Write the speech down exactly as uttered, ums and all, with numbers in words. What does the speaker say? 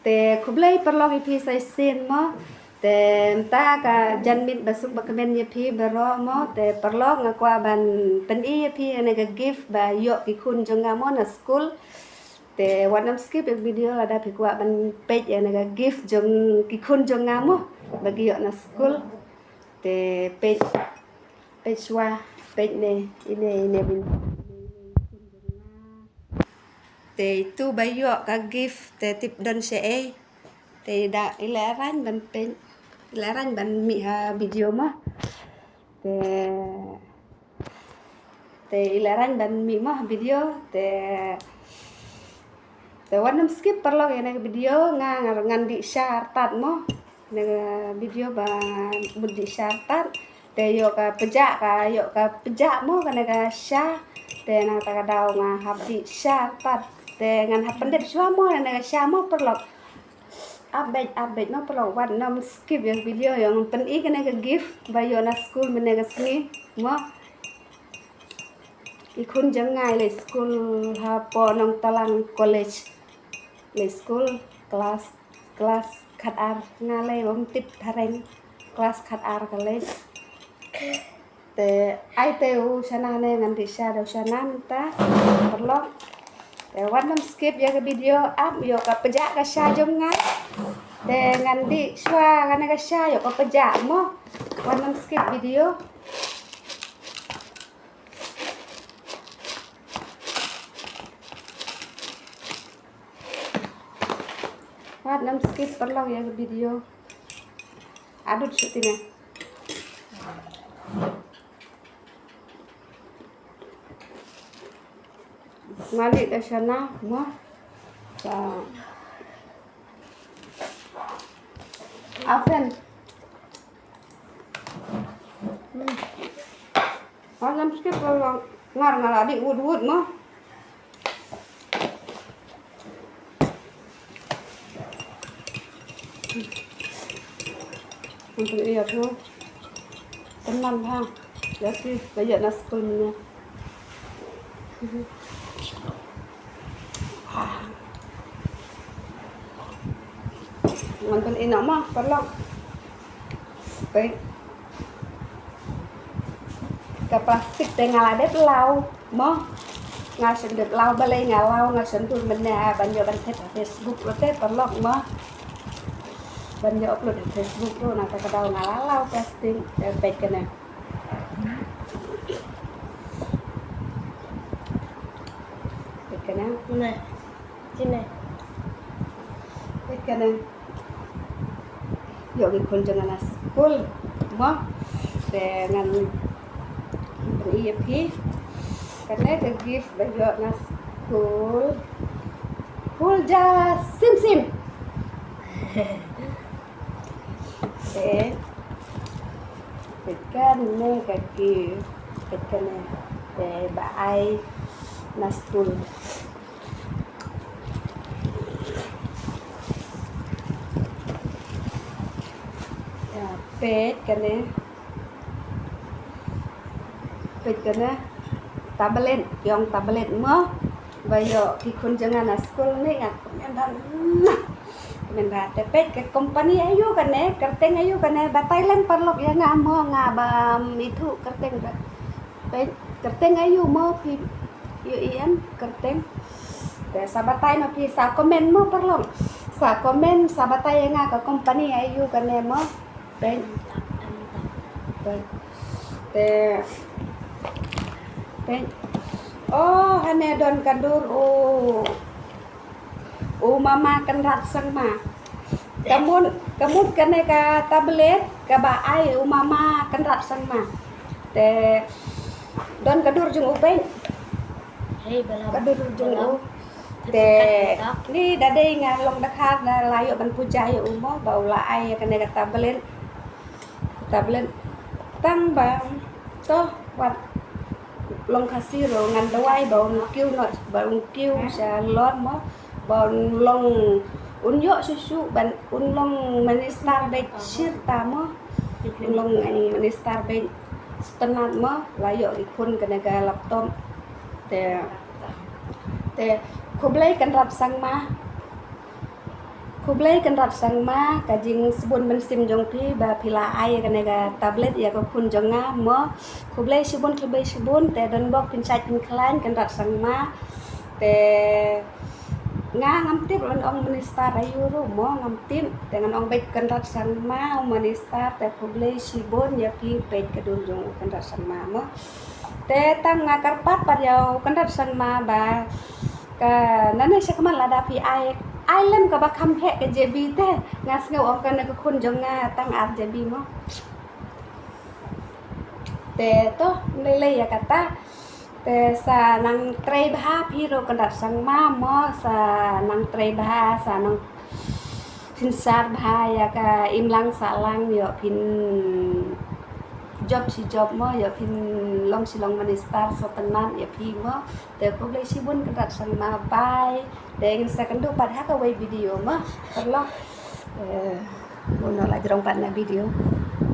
Te khublei paralok ïa phi sa shisien mo. Te mynta ka janmiet ba suk ba kmen ïa phi baroh mo. Te paralok nga kwah ban pyni ïa phi ïa kane ka gift ba ïoh ki khun jong nga mo na skul. Te wat nym skip ïa ka video lada phi kwah ban peit ïa kane ka gift jong ki khun jong nga mo ba ki ïoh na skul. Te peit, peit shuwa, peit ne, ine, ine bin. Te itu ba ïoh ka gift te tip don shaei. Te i da, i la rang ban peit, i la rang ban mih ha video mo. Te, te i la rang ban mih mo ha video te. Te wat nym skip paralok ïa kane ka video, nga, nga, ngan dih sha artat mo. Kane ka video ba mut dih sha artat. Te ïoh ka pjah, ka ïoh ka pjah mo kane ka sha. Te na kata ka daw nga hap dih sha artat. Te ngan hap pyndep shuwa mo kane ka sha mo paralok. Ap beit, ap beit mo paralok, wat nym skip ïa ka video, ïa ngan pyni kane ka gift ba ïoh na skul mynne ka sngi mo. I khun jong nga i leit skul hapoh Nongtalang College. Leit skul klas, klas khatar, nga lei bym tip phareng, klas khatar ka leit. Te ai te u shana ne, ngan dih sha da u shana mynta paralok. Te wat nym skip ïa ka video, ap ïoh ka pjah ka sha jong nga. Te ngan dih shuwa kane ka sha ïoh ka pjah mo. Wat nym skip video. Wat nym skip paralok ïa ka video. Adut shuh tine. Nga leit da shana mo. Sa afen. Wat nym skip paralok, nga la dih wut wut mo. Ngan pyni ïa phi. Tymmen bha. Ïa phi ba ïoh na skul mynne. Ngan pyni noh mo paralok. Peit. Ka plastik te nga la dep law mo. Nga shem dep law, balei nga law, nga shem dur mynne ban ïoh ban thet ha Facebook ruh te paralok mo. Ban ïoh upload ha Facebook ruh, na kata ka daw nga la law plastik. Eh, peit kane. Peit kane. Kine. Peit kane. Ïoh ki khun jong nga na skul mo. Te ngan pyni ïa phi. Kane ka gift ba ïoh na skul. Cool ja sim sim. Te peit kane ka gift. Peit kane. Te ba ai na skul. Ïa, peit kane. Peit kane. Tablet, ïong tablet mo. Ba ïoh ki khun jong nga na skul ne, nga kmen bha. Kmen bha, te peit ka company aïu kane, kyrteng aïu kane, batai lem paralok ïa nga mo, nga bym ithuh kyrteng. Peit, kyrteng aïu mo phi ïohi em kyrteng. Te sa batai ma phi, sa comment mo paralok. Sa comment, sa batai ïa nga ka company aïu kane mo. Peit. Peit. Te. Peit. Oh, hane don ka dur u. U mama Kynrad Sangma. Ka mut, ka mut kane ka tablet kaba ai u mama Kynrad Sangma. Te don ka dur jong u peit. Hei, balam. Ka dur jong u. Balam. Te ni da dei nga long dkhar da la ïoh ban puja ïa u mo ba u la ai kane ka tablet. Tablet tang ba to wat long Khasi ruh ngan duwai ba un kiew noh, ba un kiew sha Lord mo, ba un long, un ïoh shuh shuh ban un long minister beit shirta mo. Un long minister beit sngewtynnat mo, la ïoh i khun kane ka laptop. Te, te khublei Kynrad Sangma. Khublei Kynrad Sangma, ka jingsbun mynsiem jong phi ba phi la ai ïa kane ka tablet ïa ka khun jong nga mo. Khublei shibun, khublei shibun, te don bok phin shait phin khlaiñ Kynrad Sangma. Te nga ngam tip lada ong minister aïu ruh mo, ngam tip. Te ngan ong beit Kynrad Sangma, ong minister, te khublei shibun ïa phi peit ka dur jong u Kynrad Sangma mo. Te tang nga kyrpad pat ïa u Kynrad Sangma ba ka nane sha khmat lada phi ai, ai lem kaba kham heh ka J B te. Nga sngew ong kane ka khun jong nga tang ar J B mo. Te to, lei lei ïa kata. Te sa nang trei bha phi ruh Kynrad Sangma mo, sa nang trei bha, sa nang synshar bha ïa ka imlang sahlang, ïoh phin jop shi jop mo, ïoh phin long shi long minister sngewtynnat ïa phi mo. Te khublei shibun Kynrad Sangma, bye. Te ngin sa kynduh pat ha kawei video mo. Paralok. Eh, bun noh la jrong pat na video.